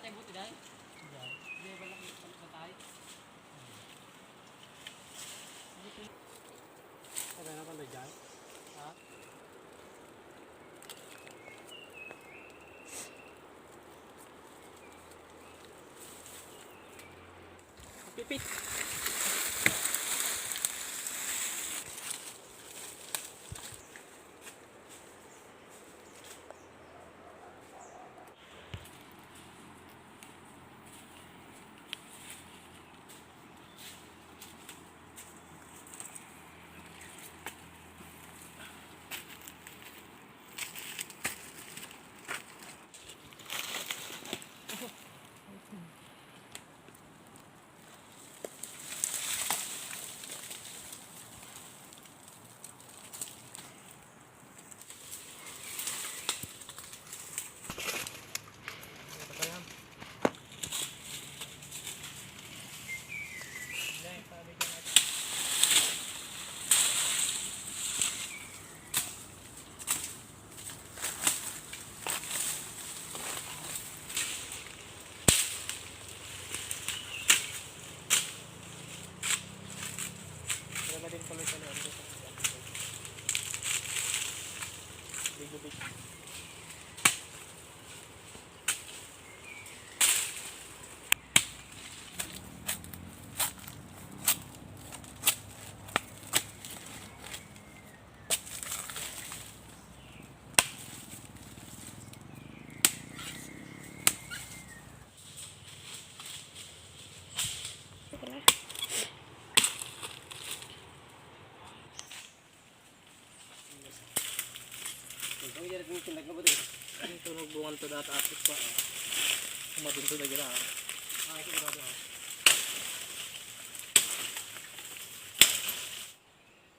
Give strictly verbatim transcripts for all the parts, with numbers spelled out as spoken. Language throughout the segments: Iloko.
Buti, day. Day. Hindi, wala, wala tayo. Sabay na pala dyan. Ha? Pipit. Para madin color pala ang gusto ko. Bigo-bigo. Ito, nagbungan to data, apit pa, ah. Kumadun to na gira, ah. Ah, sigurado, ah.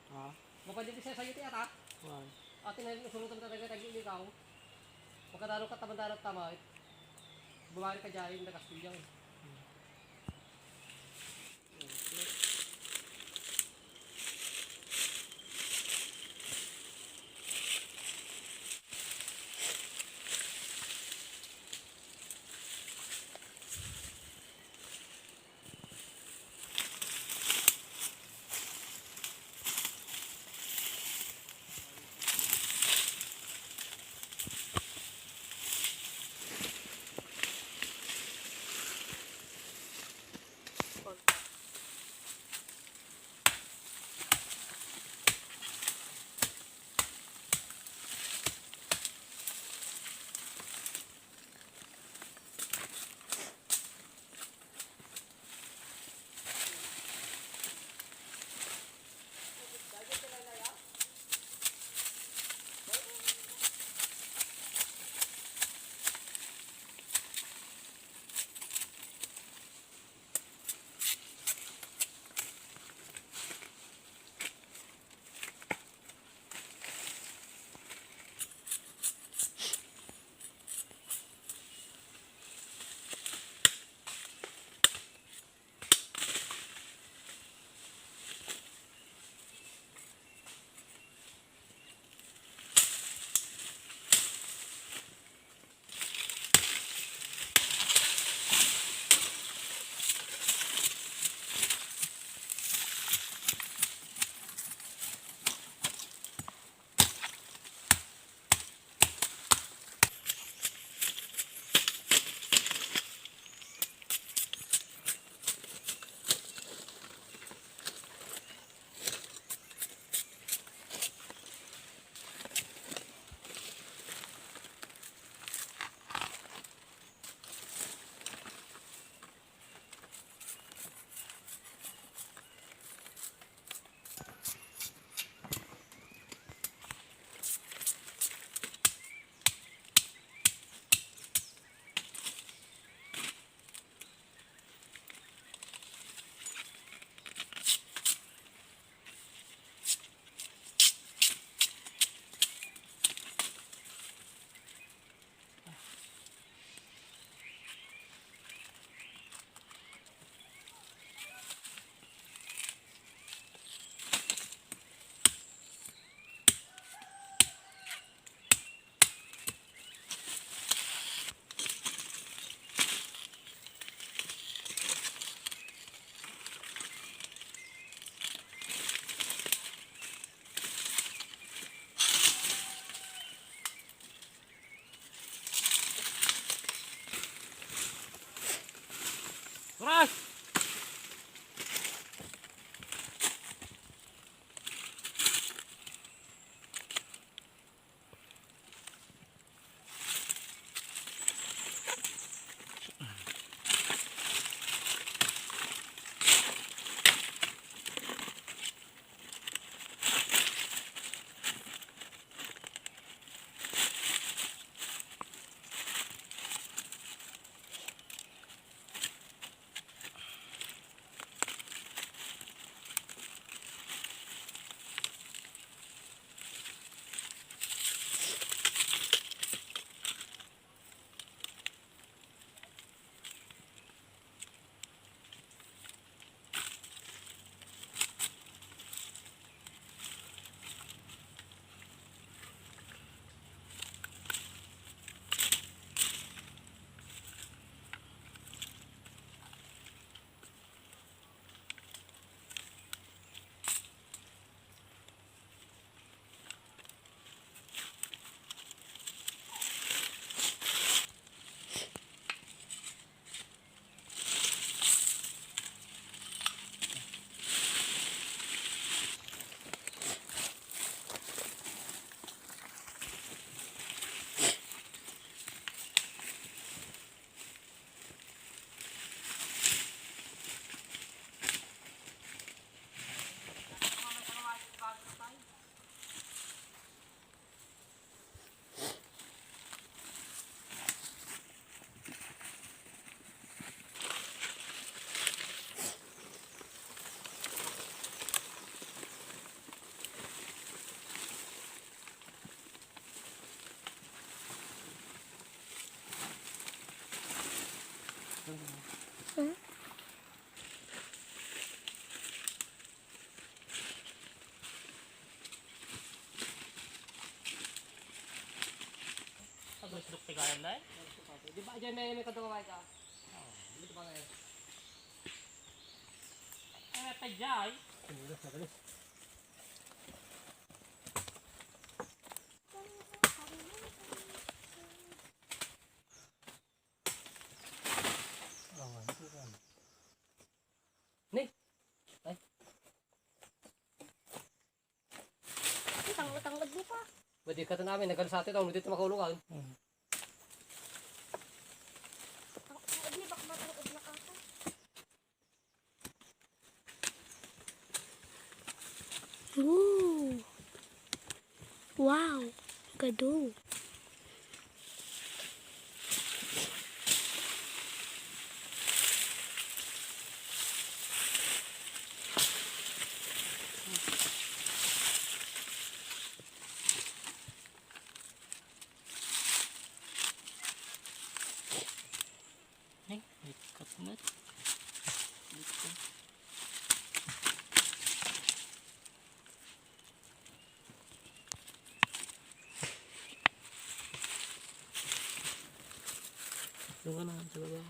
Ha? Mapansin ko sa sayo ti atat. Wan. Ati na yung surutan talaga, tag-iiligaw. Pagkadaro ka, taman-daro tama, eh. Bumari ka dyan, yung nagastul dyan. Turas! Agusdok ti gayam, dai? Di ba, dyan may, may kadaway ka? Oo. Dito ba ngayon? Ay, may pa, dai. Ang ulo sa galis. Ni? Ay. Ang tangod-tangod mo pa. Pwede ka to namin, nagkalisati tayo, dito makaulukan. Hmm. Ang tangod ni, baka matangod na ka. Ooh. Wow. Gado. Ay, may katmat. Dito. Yung ano, sa baba.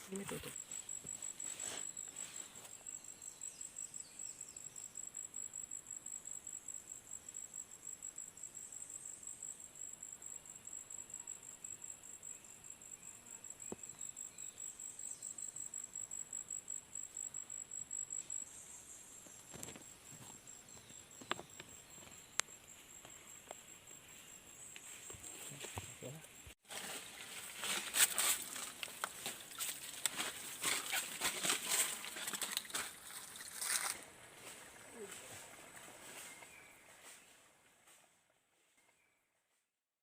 Hindi may tutok.